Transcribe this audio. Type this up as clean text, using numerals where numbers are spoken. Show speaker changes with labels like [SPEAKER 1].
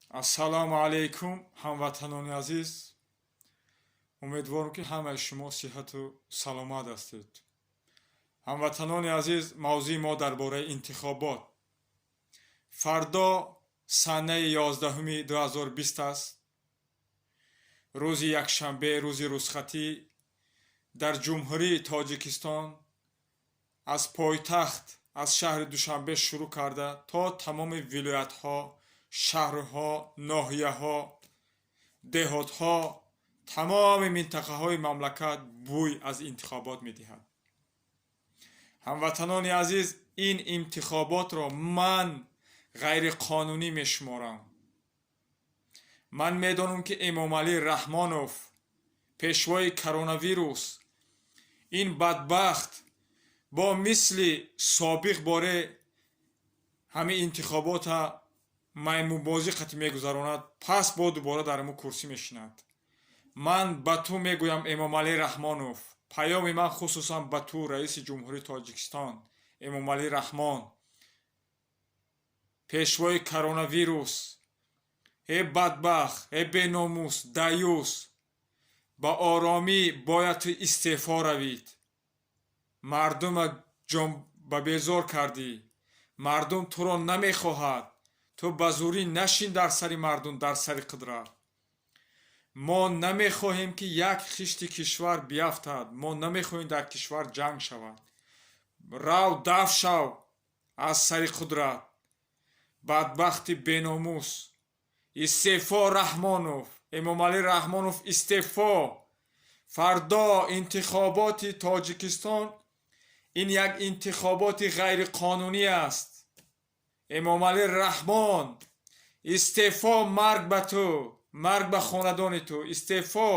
[SPEAKER 1] Ассалому алайкум, ҳамватанони азиз. Умедворам, ки ҳамаи шумо сиҳату саломат ҳастед. Ҳамватанони азиз, мавзӯи мо дар бораи интихобот. Фардо санаи 11-уми 2020 аст, рӯзи якшанбе, рӯзи рухсатӣ. Дар Ҷумҳурии Тоҷикистон аз пойтахт, аз шаҳри Душанбе шурӯъ карда то тамоми вилоятҳо, шаҳрҳо, ноҳияҳо, деҳотҳо, тамоми минтақаҳои мамлакат бӯй аз интихобот медиҳад. Ҳамватанони азиз, ин интихоботро ман ғайриқонунӣ мешуморам. Ман медонам, ки Эмомалӣ Раҳмонов, пешвои коронавирус, ин бадбахт бо мисли собиқ боре ҳамин интихобота маймунбозӣ қатӣ мегузаронад, пас бо дубора дар ҳамун курсӣ мешинад. Ман ба ту мегӯям, Эмомалӣ Раҳмонов, паёми ман хусусан ба ту, раиси Ҷумҳурии Тоҷикистон Эмомалӣ Раҳмон, пешвои коронавирус, э бадбахт, э беномус, даюс, ба оромӣ бояд ту истеъфо равид. Мардума ҷон ба безор кардӣ, мардум туро намехоҳад. Ту ба зӯрӣ нашин дар сари мардум, дар сари қудрат. Мо намехоҳем, ки як хишти кишвар биафтад, мо намехоҳем дар кишвар ҷанг шавад. Рав, дафт шав аз сари қудрат, бадбахти беномус. Истеъфо, Раҳмонов, Эмомалӣ Раҳмонов, истеъфо. Фардо интихоботи Тоҷикистон, ин як интихоботи ғайриқонунӣ аст. Эмомалӣ Раҳмон, истеъфо! Марг ба ту, марг ба хонадони ту, истеъфо!